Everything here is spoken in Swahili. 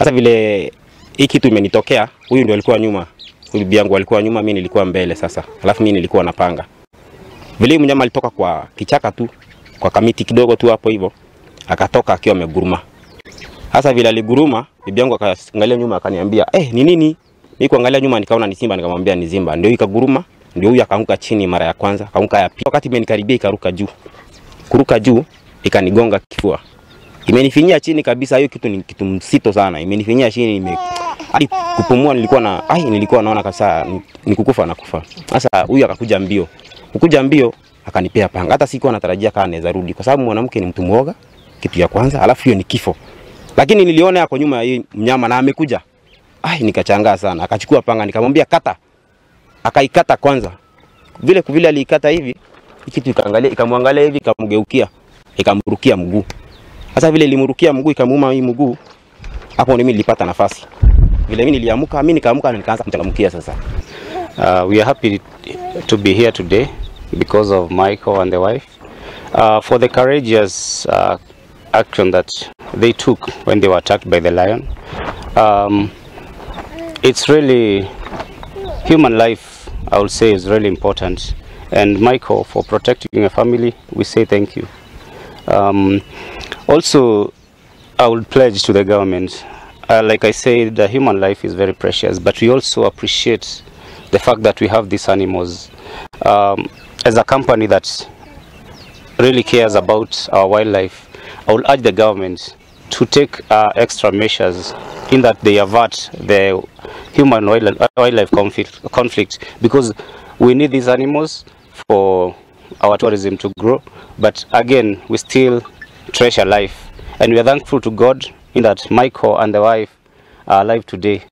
Sasa vile hii kitu imenitokea, huyu ndio alikuwa nyuma. Huyu bibi yangu alikuwa nyuma, mimi nilikuwa mbele sasa. Alafu mimi nilikuwa napanga. Vile mnyama alitoka kwa kichaka tu, kwa kamiti kidogo tu hapo hivyo, akatoka akiwa ameguruma. Sasa vile aliguruma, bibi yangu akaangalia nyuma akaniambia, "Eh, ni nini?" Mimi kuangalia nyuma nikaona ni simba, nikamwambia ni simba. Ndio ikaguruma, ndio huyu akaanguka chini mara ya kwanza, akaanguka ya pili. Wakati imenikaribia ikaruka juu. Kuruka juu ikanigonga kifua. Imenifinyia chini kabisa, hiyo kitu ni kitu msito sana. Imenifinyia chini hadi kupumua nilikuwa na nilikuwa naona kabisa ni kukufa na kufa. Sasa huyu akakuja mbio. Kukuja mbio akanipea panga. Hata sikuwa natarajia kama anaweza rudi kwa sababu mwanamke ni mtu muoga, kitu ya kwanza, alafu hiyo ni kifo. Lakini niliona yako nyuma ya hii mnyama na amekuja. Nikachangaa sana. Akachukua panga nikamwambia kata. Akaikata kwanza. Vile vile aliikata hivi, kitu ikaangalia, ikamwangalia hivi, ikamgeukia, ikamrukia mguu. Sasa vile ilimrukia mguu ikamuuma hii mguu, hapo mimi nilipata nafasi. Vile mimi niliamka, mimi nikaamka na nikaanza kumchangamkia sasa. We are happy to be here today because of Michael and the wife, for the courageous action that they took when they were attacked by the lion. It's really, human life, I would say, is really important. And Michael, for protecting your family, we say thank you. Also, I would pledge to the government, like I said, the human life is very precious, but we also appreciate the fact that we have these animals. As a company that really cares about our wildlife, I will urge the government to take extra measures in that they avert the human wildlife conflict, because we need these animals for our tourism to grow. But again, we still treasure life, and we are thankful to God in that Michael and the wife are alive today.